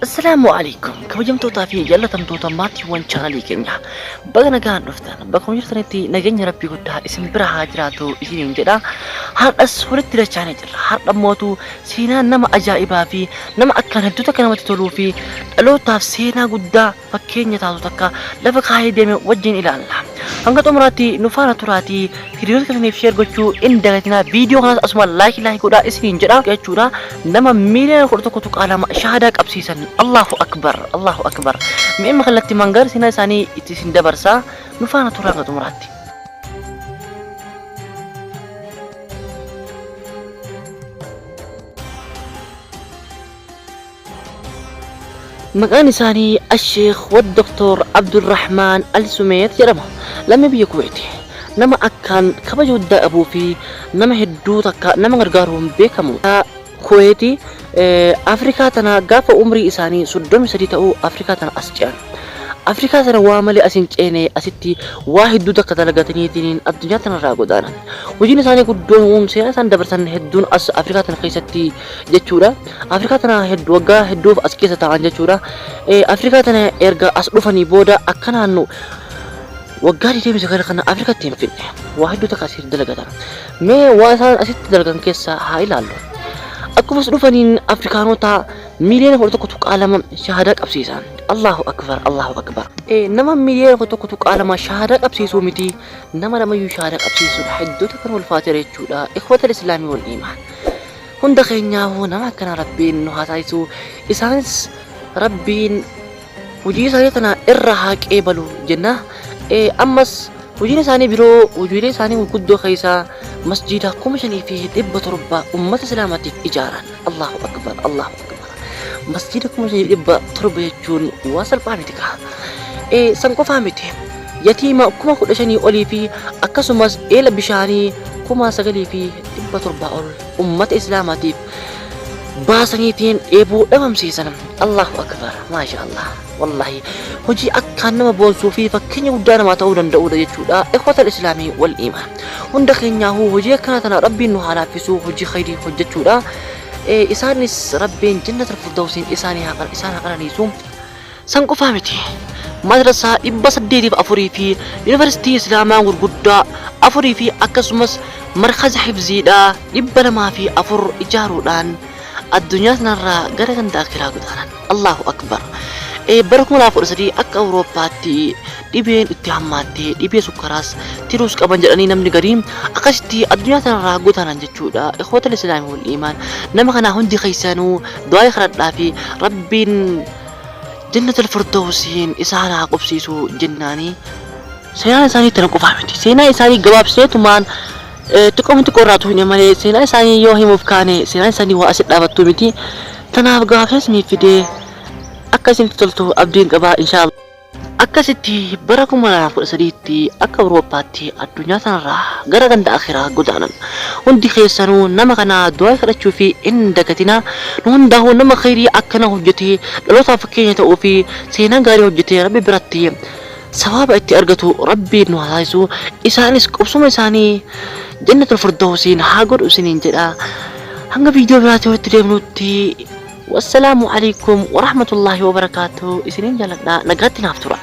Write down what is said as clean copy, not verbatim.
Assalaamu alaikum kabajamtootaa fi jaallatamtoota maatiiwwan chaanalii keenya baga nagaan dhuftan bakkuma jirtanitti nageenya rabbii guddaa isin bira haa jiraatu isiniin jedha. Har'as walitti dachaanee jirra. Har'a mootu seenaa nama ajaa'ibaa fi nama akkaan hedduu takka namatti toluu fi dhalootaaf seenaa guddaa fakkeenya taatu takka lafa kaayee deeme wajjin ilaalla. Hanga xumuraatti nu faana turaatii hiriyoota keessaniif share gochuu hin dagatinaa. Viidiyoo kanas asuma like like godhaa isiniin jedha jechuudha. Nama miiliyoona 11.2 shahaadaa qabsiisan. Allahu akbar, Allahu akbar. Mi'imma kallattii mangar seenaa isaanii itti isin dabarsaa, nu faana turaa hanga xumuraatti. Maqaan isaanii Asheekh wa Doktor Abdulrahmaan Al-Sumeet jedhama. Lammii biyya Kuweeti. Nama akkaan kabaja guddaa qabuu fi nama hedduu takka nama gargaaruun beekamu. Kuweeti Afrikaa tana gaafa umrii isaanii 33 ta'u Afrikaa tana as ce'an. Afrikaa tana waa malee as hin ceene, asitti waa hedduu takka dalagataniitiin addunyaa tanarraa godaanan. Hojiin isaanii guddoon seenaa isaan dabarsan hedduun as Afrikaa tana keessatti jechuudha. Afrikaa tana hedduu waggaa hedduuf as keessa taa'an jechuudha. Afrikaa tana erga as dhufanii booda akka naannu waggaa 29 kana Afrikaatti hin finne. Waa hedduu takka asitti dalagatan. Mee waa isaan asitti dalagan keessaa haa ilaallu. Akkuma as dhufaniin Afrikaanota miiliyoona 11.2 shahaadaa qabsiisan. Allahu akbar, Allahu akbar. Nama miiliyoona 11.2 shahaadaa qabsiisuu miti, nama lamayyuu shahaadaa qabsiisuudha. Hedduuta kan ulfaateera jechuudha. Ikhwatal Islaamii wal iimaan. Hunda keenyaafuu nama akkanaa Rabbiin nu haa taasisu. Isaanis Rabbiin hojii isaanii tana irra haa qeebalu jenna. Ammas hojiin isaanii biroo, hojiilee isaanii gurguddoo keessaa masjiida 5700 ummata islaamaatiif ijaaran. Allahu akbar, Allahu akbar. Masjiida 5700 jechuun waa salphaa miti kaa. San qofaa miti. Yatiima 15,000 olii fi akkasumas eela bishaanii 9700 ol ummata islaamaatiif baasaniitiin dheebuu dhabamsiisan. Allahu akbar, maasha Allah. Wallahi hojii akkaan nama boonsuu fi fakkeenya guddaa namaa ta'uu danda'udha jechuudha. Ikhwatal islaamii wal iimaan. Hunda keenyaahuu hojii akkanaa tana Rabbiin nu haa laaffisuu, hojii khayrii hojjechuudha. Isaanis Rabbiin jannatul firdawsiin isaanii haa isaan haa qananiisu. San qofaa miti. Madrasaa 804 fi Yuunivarsiitii Islaamaa gurguddaa afurii fi akkasumas markaza hifziidhaa 204 ijaaruudhaan addunyaa tanarraa gara ganda akiraa godaanan. Allahu Akbar. Bara 2013 akka Awurooppaatti dhibeen itti hammaattee, dhibee sukkaraas tiruus qaban jedhanii namni garii akkasitti addunyaa tanarraa godaanan jechuudha. Ikhwatal Islaamii wal iimaan, nama kanaa hundi keessanuu du'aa kadhadhaa fi Rabbiin jannatul firdawsiin isaan haa qubsiisu jennaanii. Seenaan isaanii tana qofaa miti. Seenaa isaanii gabaabsineetumaan xiqqooma xiqqoo irraa tuqne malee, seenaa isaanii yoo himuuf kaane seenaan isaanii waa asi dhaabattuu miti. Tanaaf gabaabsee isiniif fidee, akka isinitti toltu abdiin qaba inshaallah. Akkasitti bara 2013tti akka Awurooppaatti addunyaa tanarraa gara ganda akhiraa godaanan. Hundi keessanuu nama kana du'aa kadhachuu fi hin dagatinaa. Nu hundaahuu nama khayrii akkana hojjetee dhalootaaf fakkeenya ta'uu fi seenaa gaarii hojjetee Rabbi biratti sawaaba itti argatu Rabbiin nu haa taasisu. Isaanis qubsuma isaanii jannatul firdawsiin haa godhu isiniin jedha. Hanga viidiyoo biraatii walitti deemnutti, wassalaamu alaikum warahmatullaahi wabarakaatuh. Isiniin jaaladha, nagaatti naaf tura.